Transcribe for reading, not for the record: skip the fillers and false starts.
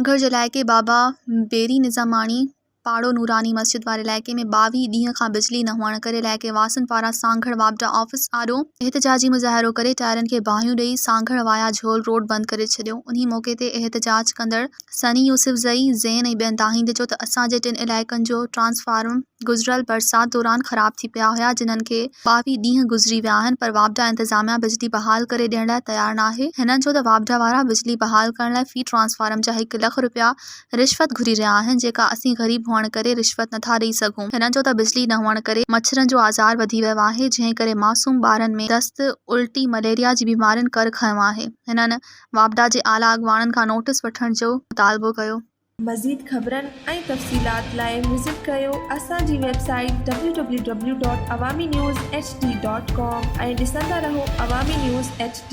سانگهڙ جي علائقي بابا بيري نظاماڻي پاڙو نوراني مسجد واري علائقي ۾ 22 ڏينهن کان بجلي نه هئڻ ڪري علائقي واسين پاران سانگهڙ واپڊا آفيس آڏو احتجاجي مظاهرو ڪري ٽائرن کي باهيون ڏئي سانگهڙ وايا جهول روڊ بند ڪري ڇڏيو انهي موقعي تي احتجاج ڪندڙ سني يوسفزئي، زين ۽ ٻين دانهيندي چيو ته اسان جي ٽن علائقن جو ٽرانسفارم گذريل برسات دوران خراب ٿي پيا هيا جنھن کي 22 ڏينهن گذري ويا آهن پر واپڊا انتظاميا بجلي بحال ڪري ڏيڻ لاء تيار ناهي هنن چيو ته واپڊا وارا بجلي بحال ڪرڻ لاء في ٽرانسفارم جا هڪ لک رپيا رشوت گهري رهيا آهن جيڪا اسين غريب هئڻ ڪري رشوت نٿا ڏئي سگهون هنن چيو ته بجلي نه هئڻ ڪري مڇرن جو آزار وڌي ويو آهي جنهن ڪري معصوم ٻارن ۾ دست الٽي مليريا جي بيمارين ڪر کنيو آهي هنن واپڊا جي اعليٰ اڳواڻن کان نوٽيس وٺڻ جو مطالبو ڪيو. مزيد خبرن ۽ تفصيلات لاء وزٽ ڪريو اسان جي website W W W dot Awami news H D dot com ۽ ڏسندا رهو عوامي نيوز ايڇ ڊي.